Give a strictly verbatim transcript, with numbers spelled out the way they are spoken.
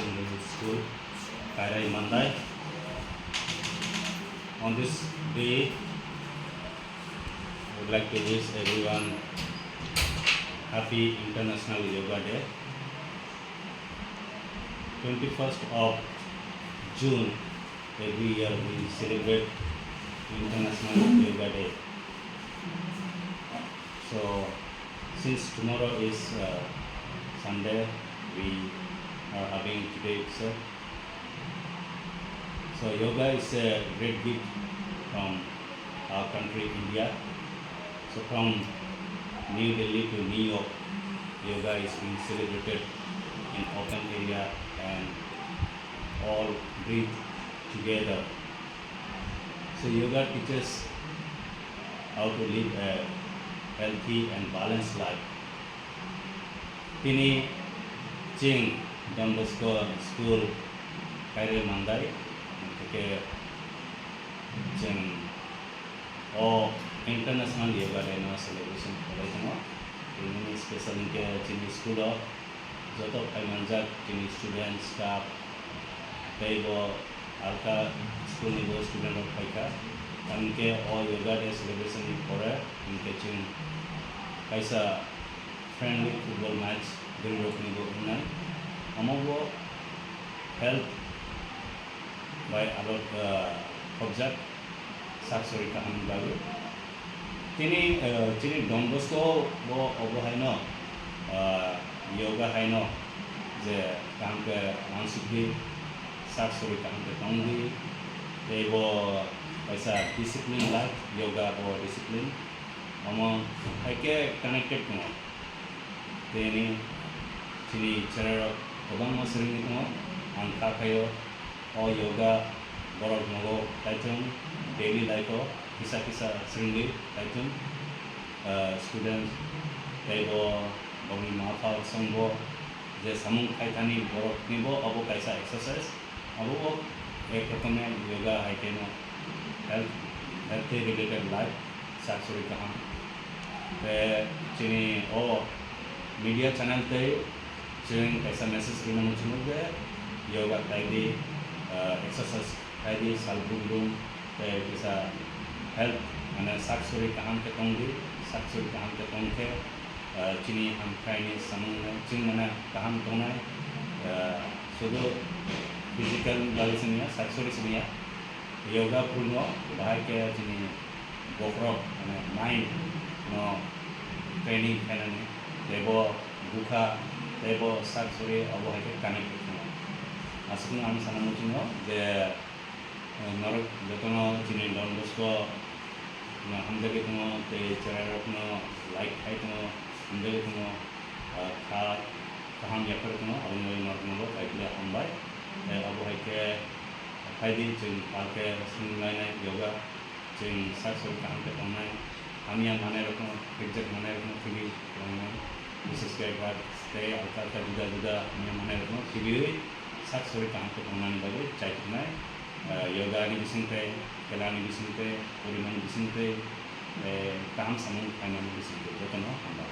Middle School, Kairai Mandai. On this day, I would like to wish everyone happy International Yoga Day. Twenty-first of June, every year we celebrate International Yoga Day. So, since tomorrow is, uh, Sunday, we are having today itself. So, yoga is a great gift from our country, India. So, from New Delhi to New York, yoga is being celebrated in open area and all breathe together. So yoga teaches how to live a healthy and balanced life. Tini chwng Don Bosco School Kairai Mandai, hwnkhe chwng o International Yoga Day no celebration khlai tongo. Tini special hwnkhe chini school o joto phaimanjak chini student, staff, tei bo alka school ni bo student rok phaikha. Tamni khe o Yoga Day celebration ni pore hwnkhe chwng kaisa friendly football match bwrwi rok ni bo wngnai. Omo bo health bai alo, ah, khobjak sak sori kaham ni bagwi. Tini, eh, chini Don Bosco bo obo haino, ah, yoga haino je kaham khe uansukdi, sak sori kaham khe tongdi, tei bo kaisa discipline life, yoga bo discipline, omo hai khe connected tongo. Tini chini cherairok kwbangma swrwngwi tongo, ang kha khaio. O yoga borok nogo kaichung daily life o kisa kisa swrwngwi kaichung, ah, student tei bo bokni ma pha songbo je samung khaithani borokni bo obo kaisa exercise, abo bo ek rokomer yoga hai kheno health, healthy related life sak sori kaham. Tei chini o media channel tei chwng kaisa message rwna muchungo je yoga khlai di, ah, exercise khlai di, sal brum brum, tei kisa health, mane sak sori kaham khe tong di, sak sori kaham khe tong khe, ah, chini hamkraini samung no chwng mane kaham tongnai, ah, sudu physical bagwi simi ya, sak sori simi ya, yoga phungo bahai khe chini bokhorok, mane mind no training khainani, tei bo bwkha, tei bo sak sori obo hai khe connected tongo. Aswkno ang sana muchungo je, eh, norok jotono chini Don Bosco no hamjagwi tongo, tei cherairokno like khai tongo, hamjagwi tongo, ah, kha kaham yaphar tongo, aboni bagwi norokno bo kaitor hambai. Tei obo hai khe phaidi chwng pal khe swnglainai yoga. Chwng sak sori kaham khe tongnai, hamya manai rokno, rwkjak manai rokno khibiui tongnai, bises khe drugs tei alka alka juda juda hamya manai rokno khibiui sak sori kaham khe tongnani bagwi chaituknai, ah, yoga ni bising tei, khela ni bising tei, porimani bising tei, eh, kaham samung khlainani bising tei jotono hambai.